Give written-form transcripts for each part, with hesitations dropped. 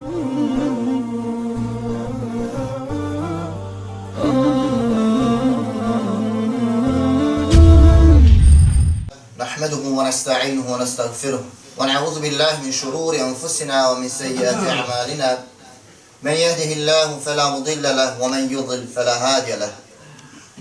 نحمده ونستعينه ونستغفره ونعوذ بالله من شرور أنفسنا ومن سيئات أعمالنا من يهده الله فلا مضل له ومن يضل فلا هادي له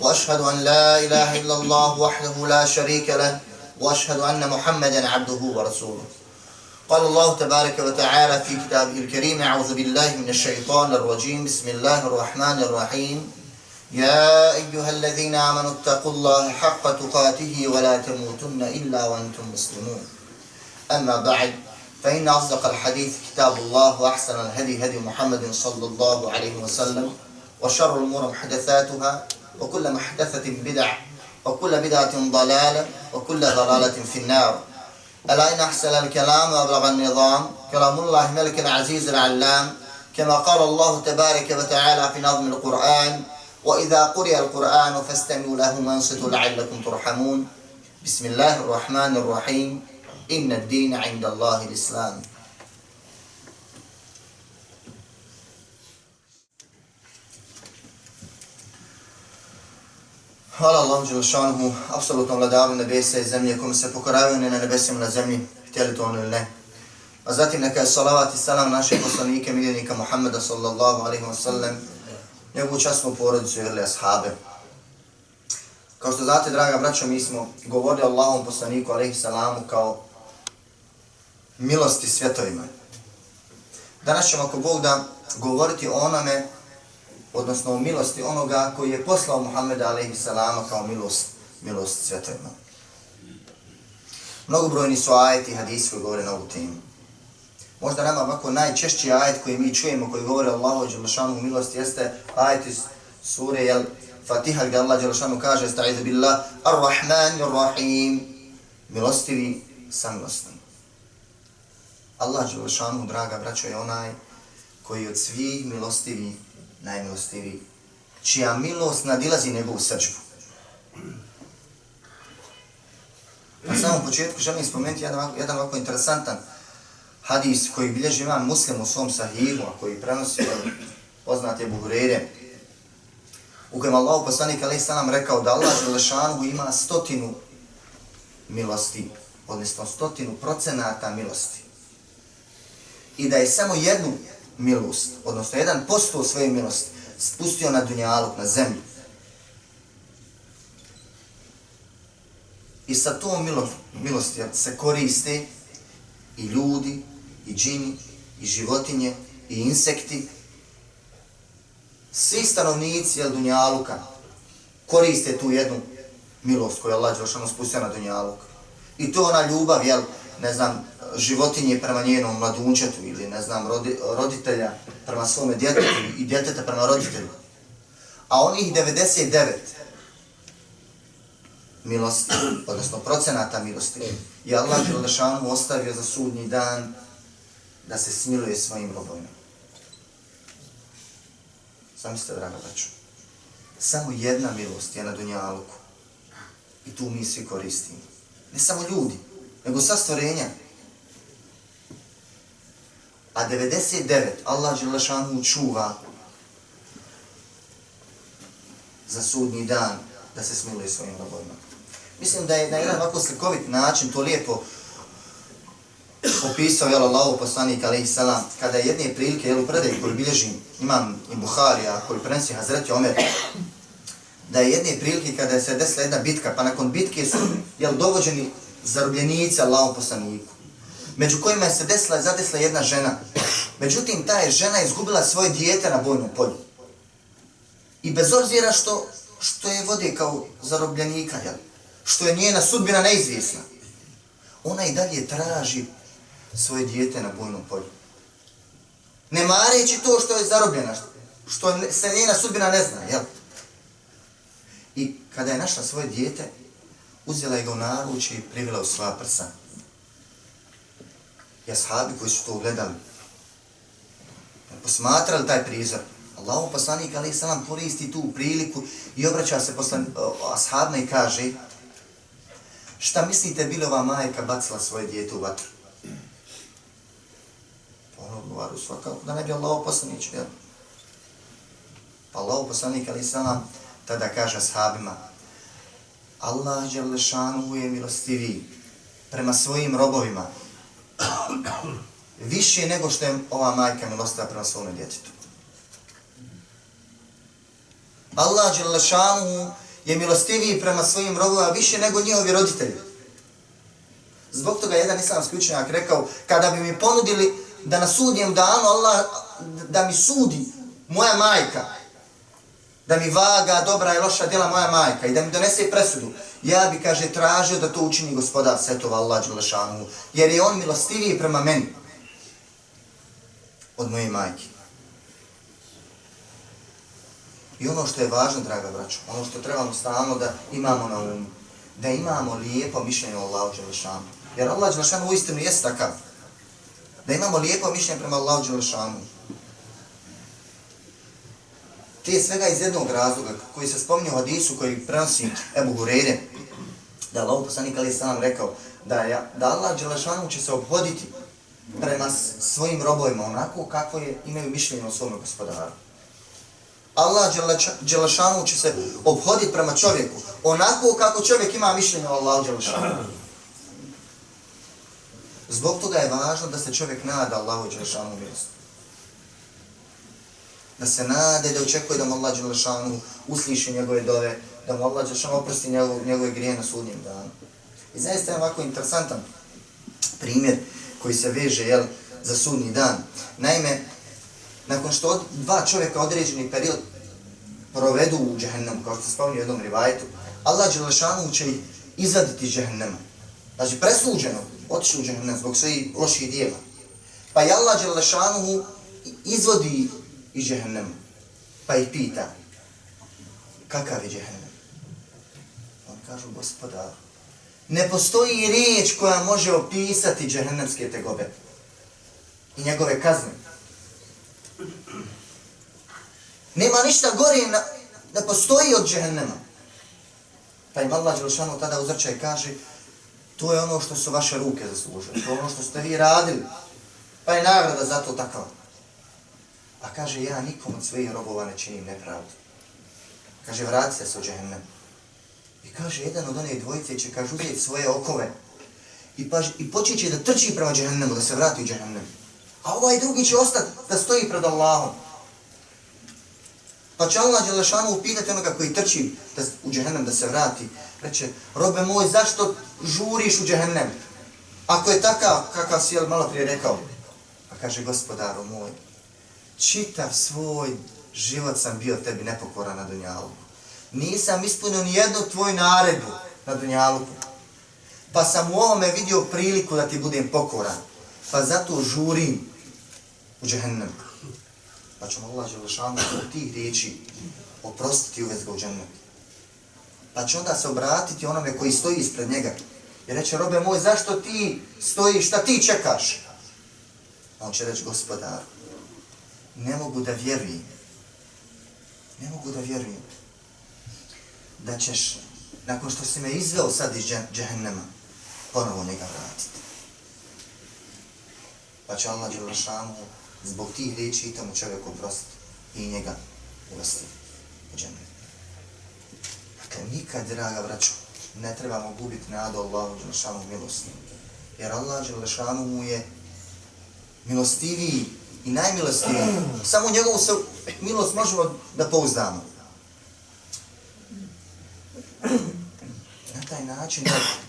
وأشهد أن لا إله إلا الله وحده لا شريك له وأشهد أن محمدا عبده ورسوله. قال الله تبارك وتعالى في كتابه الكريم: أعوذ بالله من الشيطان الرجيم. بسم الله الرحمن الرحيم. يا أيها الذين آمنوا اتقوا الله حق تقاته ولا تموتن إلا وأنتم مسلمون. أما بعد، فإن أصدق الحديث كتاب الله وأحسن الهدي هدي محمد صلى الله عليه وسلم وشر الأمور محدثاتها وكل محدثة بدعة وكل بدعة ضلالة وكل ضلالة في النار. ألا إن أحسن الكلام وأبلغ النظام كلام الله ملك العزيز العلام، كما قال الله تبارك وتعالى في نظم القرآن: وإذا قرئ القرآن فاستمعوا له وانصتوا لعلكم ترحمون. بسم الله الرحمن الرحيم. إن الدين عند الله الإسلام. Hvala Allahu dželešanuhu, apsolutnom vladaru nebesa i zemlje, kome se pokoravaju na nebesima na zemlji, htjeli to ono ili ne. A zatim neka je salavat i salam našeg poslanike, miljenika Muhammeda sallallahu alaihi wa sallam, njegovu časnu porodicu i vrli ashabe. Kao što znate, draga braćo, mi smo govorili o Allahom poslaniku alaihi salamu kao milosti svjetovima. Danas ćemo, ako Bog da, govoriti o onome, odnosno o milosti onoga koji je poslao Muhammeda alaihi salama kao milost svjetovima. Mnogobrojni su ajeti i hadisi koji govore na ovu temu. Možda nama ovako najčešći ajet koji mi čujemo, koji govore o Allahu dželešanu milosti, jeste ajet iz sure Fatiha, gdje Allah dželešanu kaže: Estaizu billah, ar-Rahman-ir-Rahim, milostivi, samilosni. Allah dželešanu, draga braćo, je onaj koji od svih milostivi najmilostiviji, čija milost nadilazi njegovu srdžbu. Na samom početku želim spomenuti jedan ovako interesantan hadis koji bilježi imam Muslim u svom sahihu, a koji prenosi poznat Ebu Hureyre, u kojem Allahu poslanik alejhi selam rekao da Allah dželešanu ima 100 milosti, odnosno 100% milosti. I da je samo jednu milost, odnosno 1% svoje milosti spustio na dunjaluk, na zemlju. I sa tom milosti se koriste i ljudi, i džini, i životinje, i insekti. Svi stanovnici dunjaluka koriste tu jednu milost koju Allah dželešanu spustio na dunjaluk. I to ona ljubav, životinje prema njenom mladunčetu ili roditelja prema svome djetetu i djeteta prema roditelju. A onih 99 milosti, odnosno procenata milosti, je Allah dželešanu ostavio za sudnji dan da se smiluje svojim robovima. Zamislite, draga braćo, samo jedna milost je na dunjaluku i tu mi svi koristimo. Ne samo ljudi, nego sva stvorenja. A 99 Allah dželešanu čuva za sudnji dan da se smiluje svojim robovima. Mislim da je na jedan ovako slikovit način to lijepo opisao Allahov poslanik alejhi selam, kada je jedne prilike u predaji koju bilježi imam i Buharija, koju prenosi Hazreti Omer, da je jedne prilike kada se desila jedna bitka, pa nakon bitke su dovođeni zarobljenici Allahovom poslaniku, među kojima je se zadesila jedna žena. Međutim, ta je žena izgubila svoje dijete na bojnom polju. I bez obzira što je vode kao zarobljenika, što je njena sudbina neizvjesna, ona i dalje traži svoje dijete na bojnom polju. Ne mareći to što je zarobljena, što se njena sudbina ne zna, I kada je našla svoje dijete, uzela je ga u naručje i privela u svoja prsa. I ashabi koji su to gledali, posmatrali taj prizor, Allahov poslanik alejhi selam koristi tu priliku i obraća se ashabima i kaže: šta mislite, bi li ova majka bacila svoje dijete u vatru? odgovaraju svakako, da ne bi Allahov poslanić, jel? Allahov poslanik, ali salam, tada kaže ashabima, Allah dželešanu je milostiviji prema svojim robovima, više nego što je ova majka milostiva prema svome djetetu. Allah dželešanu je milostiviji prema svojim robovima više nego njihovi roditelji. Zbog toga jedan islamski učenjak rekao, kada bi mi ponudili da na sudnjem danu Allah da mi sudi moja majka, da mi vaga dobra i loša djela moja majka i da mi donese presudu, ja bi, kaže, tražio da to učini gospodar svetova Allah dželešanu, jer je on milostiviji prema meni od moje majke. I ono što je važno, draga braćo, ono što trebamo stalno da imamo na umu, da imamo lijepo mišljenje o Allahu dželešanu. Jer Allah dželešanu uistinu jest takav. Da imamo lijepo mišljenje prema Allahu dželešanu. Prije svega iz jednog razloga koji se spominje u hadisu koji prenosi Ebu Hureyre, da Allahov poslanik alejhi selam rekao da Allah dželešanu će se ophoditi prema svojim robovima onako kako imaju mišljenje o svom gospodaru. Allah dželešanu će se ophoditi prema čovjeku onako kako čovjek ima mišljenje o Allahu dželešanu. Zbog toga je važno da se čovjek nada Allahu dželešanu milosti. Da se nade, da očekuje da mu Allah dželešanu usliši njegove dove, da mu Allah dželešanu oprosti njegove grije na sudnjem danu. I zaista je ovako interesantan primjer koji se veže za sudnji dan. Naime, nakon što dva čovjeka određeni period provedu u džehennemu, kao što se spominje u jednom rivajetu, Allah dželešanu će ih izvaditi iz džehennema. Znači, presuđeno, otišli u džehennem zbog svojih loših dijela. Pa i Allah dželešanu izvodi iz džehennema, pa ih pita, kakav je džehennem? On kažu, gospodar, ne postoji riječ koja može opisati džehennemske tegobe i njegove kazne. Nema ništa gore, ne postoji od džehennema. Pa im Allah dželešanu tada uzvrća i kaže, to je ono što su vaše ruke zaslužile, to je ono što ste vi radili, pa je nagrada za to takva. A kaže, ja nikom od svojih robova ne činim nepravdu. Kaže, vrati se u džehennem. I kaže, jedan od one dvojice će, kaže, uzeti svoje okove i počet će da trči prema džehennemu, da se vrati u džehennem. A ovaj drugi će ostati da stoji pred Allahom. Pa će Allah dželešanu upitati onoga koji trči u džehennem da se vrati. Reče, robe moj, zašto žuriš u džehennem? Ako je takav, kakav si malo prije rekao. Pa kaže, gospodaru moj, čitav svoj život sam bio tebi nepokoran na dunjaluku. Nisam ispunio ni jednu tvoju naredbu na dunjaluku. Pa sam u ovome vidio priliku da ti budem pokoran. Pa zato žurim u džehennem. Pa ćemo Allah dželešanu od tih riječi oprostiti i uvesti ga u džennet. Pa će onda se obratiti onome koji stoji ispred njega. I reće, robe moj, zašto ti stojiš, šta ti čekaš? A on će reći, gospodaru, ne mogu da vjerujem da ćeš, nakon što si me izveo sad iz džehennema, ponovo njega vratiti. Pa će Allah dželešanu zbog tih riječi i tomu čovjeku oprostiti i njega uvesti u džennet. Dakle, nikad, draga braćo, ne trebamo gubiti nadu Allahu dželešanu milosti. Jer Allah dželešanu mu je milostiviji i najmilostiviji. Samo u njegovu se milost možemo da pouzdamo. Na taj način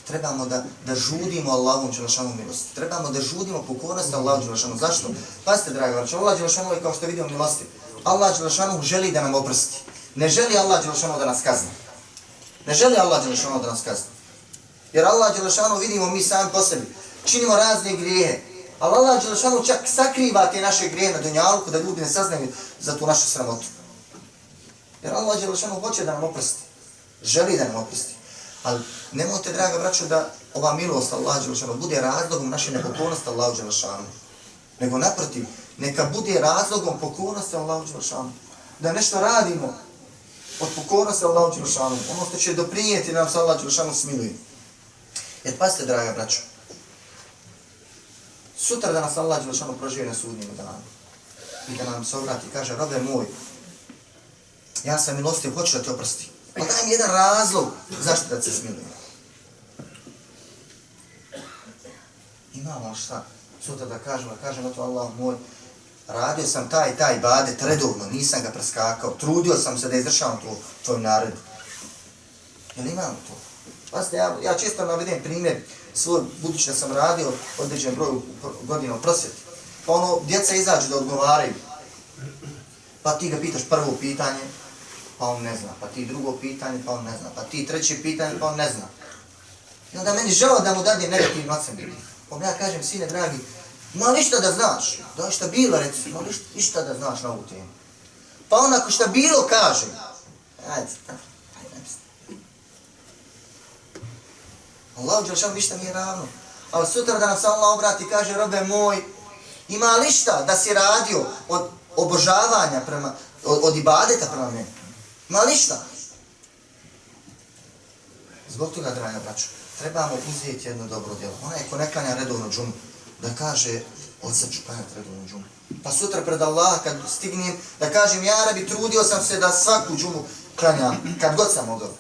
trebamo da žudimo Allahom dželešanu milosti. Trebamo da žudimo pokornosti Allahu dželešanu. Zašto? Pazite, draga braćo, Allah dželešanu je, kao što vidimo, milosti. Allah dželešanu želi da nam oprosti. Ne želi Allah dželešanu da nas kazni. Ne želi Allah dželešanu da nas kazni. Jer Allah dželešanu, vidimo mi sami po sebi, činimo razne grijehe. Ali Allah dželešanu čak sakriva te naše grijehe na dunjaluku da ljudi ne saznaju za tu našu sramotu. Jer Allah dželešanu hoće da nam oprosti. Želi da nam oprosti. Ali nemojte, draga braćo, da ova milost Allah dželešanu bude razlogom naše nepokornosti Allahu dželešanu. Nego naprotiv, neka bude razlogom pokornosti Allahu dželešanu. Da nešto radimo od pokornosti Allahu dželešanu. Ono što će doprinijeti nam se Allah dželešanu smiluje. Jer pazite, draga braćo, Sutra da nas Allah dželešanu proživi na sudnjem danu. I da nam se obrati i kaže, robe moj, ja sam milostiv, hoću da te oprostim. Pa daj mi jedan razlog zašto da se smilujem. Imamo šta? Sutra da kažem, eto Allah moj, radio sam taj ibadet redovno, nisam ga preskakao, trudio sam se da izvršavam tvoj naredbu. Jel imamo to? Pazite, ja često navedem primjer svoj, budući da sam radio određen broj godina u prosvjeti. Pa ono, djeca izađu da odgovaraju. Pa ti ga pitaš prvo pitanje, pa on ne zna. Pa ti drugo pitanje, pa on ne zna. Pa ti treće pitanje, pa on ne zna. I onda meni žao da mu dadim negativnu ocenu. Pa ja kažem, sine dragi, ma ništa da znaš. Da šta bilo, reci, ma ništa da znaš na ovu temu. Pa on ako šta bilo kaže, ajde. Allahu dželešanu ništa nije ravno. Ali sutra da nam se Allah obrati i kaže, robe moj, ima li šta da si radio od obožavanja od ibadeta prema meni? Ima li šta? Zbog toga, draga braćo, trebamo uzeti jedno dobro djelo. Onaj ko ne klanja redovnu džumu, da kaže, od sad ću klanjati redovnu džumu. Pa sutra pred Allah, kad stignem, da kažem, ja Rabi, trudio sam se da svaku džumu klanjam, kad god sam mogao.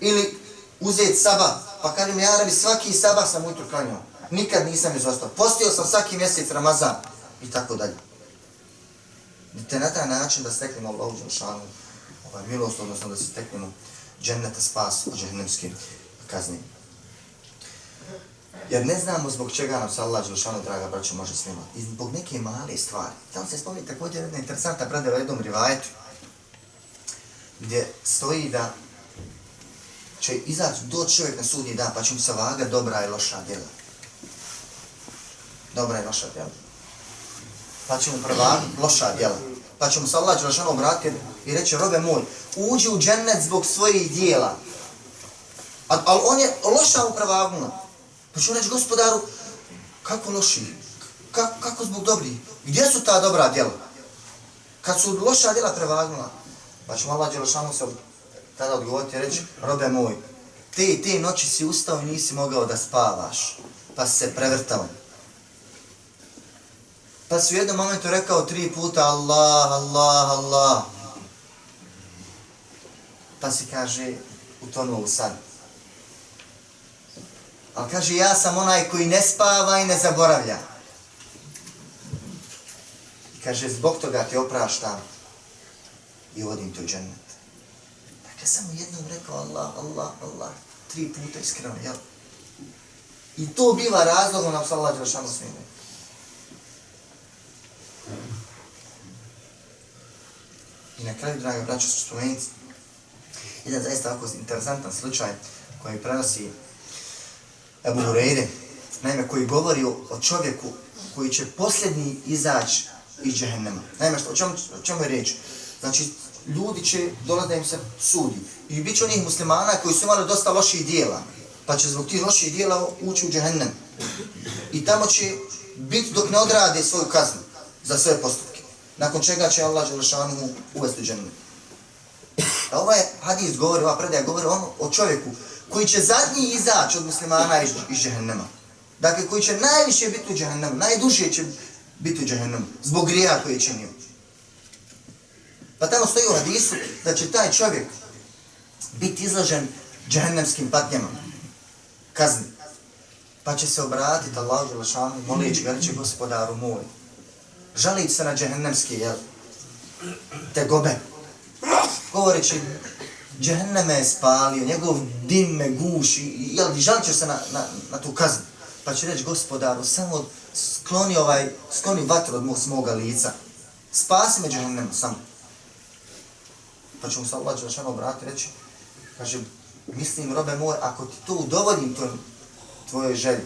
Ili uzeti sabah, pa kažem, ja Rabi, svaki sabah sam ujutro klanjao. Nikad nisam izostao. Postio sam svaki mjesec Ramazan i tako dalje. Te na taj način da steknemo Allahu dželešanu milost, odnosno da se steknemo dženneta spas od džehennemske kazni. Jer ne znamo zbog čega nam se Allah dželešanu, draga braćo, može snimati. I zbog neke male stvari. Tamo se spominje također jedna interesantna predava u jednom rivajetu, gdje stoji da će doći čovjek na sudnji dan, pa će mu se vagati dobra i loša djela. Dobra i loša djela. Pa će mu prevagati loša djela. Pa će mu se Allah dželešanu obratiti i reći, robe moj, uđi u džennet zbog svojih djela. Ali on je loša u prevagnu. Pa ću reći, gospodaru, kako loši? Kako zbog dobrih? Gdje su ta dobra djela? Kad su loša djela prevagnula, pa ću Allah dželešanu se tada odgovoriti i reći, robe moj, te noći si ustao i nisi mogao da spavaš, pa si se prevrtao. Pa si u jednom momentu rekao 3 puta Allah, Allah, Allah. Pa si kaže, utonuo u san. Ali kaže, ja sam onaj koji ne spava i ne zaboravlja. I kaže, zbog toga te opraštam i vodim te u džennet. Dakle, samo jednom rekao Allah, Allah, Allah, 3 puta iskreno, jel? I to biva razlogom nam se Allah dželešanu smiluje. I na kraju, draga braćo, ću spomenuti jedan zaista ovako interesantan slučaj koji prenosi Ebu Hureyre, naime, koji govori o čovjeku koji će posljednji izaći iz džehennema. Naime, o čemu je riječ? Znači, ljudi će dolaziti da im se sudi. I bit će onih muslimana koji su imali dosta loših dijela, pa će zbog tih loših dijela ući u džehennem. I tamo će biti dok ne odrade svoju kaznu za sve postupke. Nakon čega će Allah dželešanu uvesti u džehennem. A ovaj hadis govori, ova predaja govori o čovjeku koji će zadnji izaći od muslimana iz džehennema. Dakle, koji će najviše biti u džehennemu, najduže će biti u džehennemu, zbog grija koje je činio. Pa tamo stoji u hadisu da će taj čovjek biti izložen džehennemskim patnjama, kazni. Pa će se obratiti Allahu dželešanu, molići ga, reći, gospodaru moj, žalići se na džehennemske tegobe, govoreći, džehennem me je spalio, njegov dim me guši, žalit će se na tu kaznu. Pa će reći, gospodaru, samo skloni vatru od moga lica, spasi me džehennema samo. Pa će mu se Allah dželešanu obratiti i reći, kaže, mislim, robe moj, ako ti to udovoljim tvojoj želji,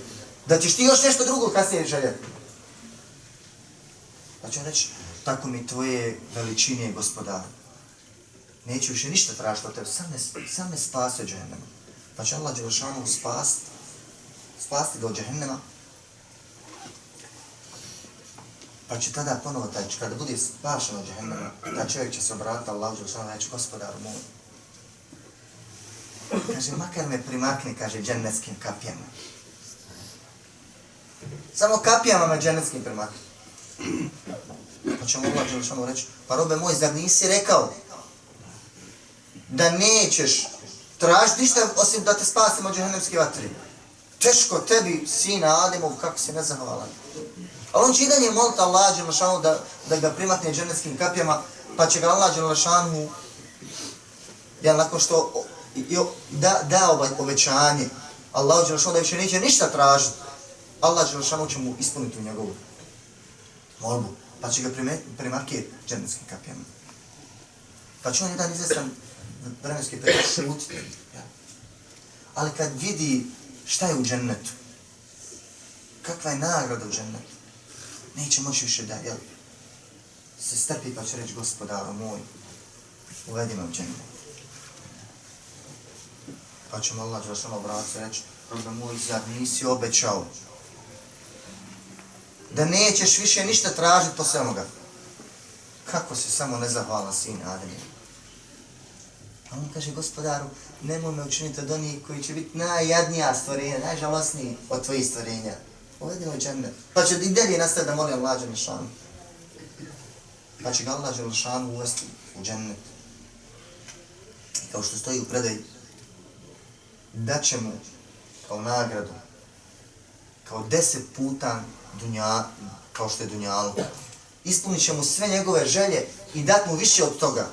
da ćeš ti još nešto drugo kasnije željeti. Pa će on reći, tako mi tvoje veličine, gospodaru. Neću više ništa tražiti od tebe, sam me spasi od džehennema. Pa će Allah dželešanu spasti do džehennema. Pa će tada ponovo kada bude spašen od džehennema, taj čovjek će se obratiti Allahu dželešanu i reći, gospodaru moj. Kaže, makar me primakni, kaže, džennetskim kapijama. Samo kapijama me dženeckim primakli. Pa ćemo Allah Đelešanu reći, pa robe moj, zar nisi rekao da nećeš tražiti ništa osim da te spasim od džehennemske vatri? Teško tebi, sina Ademov, kako si nezahvalan. A on će i dalje moliti Allah Đelešanu da ga primakne džennetskim kapijama, pa će ga Allah Đelešanu, nakon što da obećanje, Allah Đelešanu da više neće ništa tražiti, Allah Đelešanu će mu ispuniti u njegovu molbu, pa će ga primaknuti džennetskim kapijama. Pa će on jedan izvestan vremenski period šutiti. Ali kad vidi šta je u džennetu, kakva je nagrada u džennetu, neće moći više da se strpi pa će reći gospodaru moj, uvedi me u džennet. Pa će mu Allah Đelešanu obratiti i reći, robe moj, zar nisi obećao da nećeš više ništa tražiti posle onoga? Kako si samo nezahvalan sin Adem? A on kaže, gospodaru, nemoj me učiniti od onih koji će biti najjadnija stvorenja, najžalosniji od tvojih stvorenja. Uvedi me u džennet. Pa će i dalje nastaviti da moli Allah Đelešanu. Pa će ga Allah Đelešanu uvesti u džennet. I kao što stoji u predaji, dat će mu kao nagradu, kao 10 puta kao što je dunjaluk. Ispunit će mu sve njegove želje i dat mu više od toga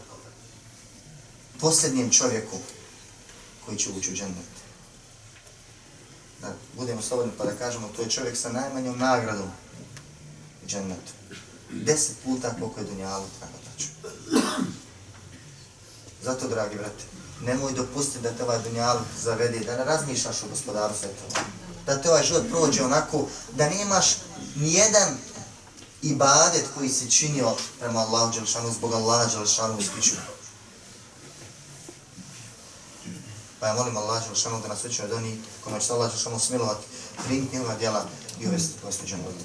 posljednjem čovjeku koji će ući u džennet. Da budemo slobodni pa da kažemo, to je čovjek sa najmanjom nagradom u džennetu. 10 puta koliko je dunjaluk, draga braćo. Zato, dragi brate, nemoj dopustiti da te ovaj dunjaluk zavede, da ne razmišljaš o gospodaru svjetova. Da te ovaj život prođe onako, da nemaš nijedan ibadet koji si činio prema Allahu Đelešanu, zbog Allaha Đelešanu isključivo. Pa ja molim Allah Đelešanu da nas učini od onih kojima će se Allah Đelešanu smilovati, primiti njegova djela i uvesti u džennet.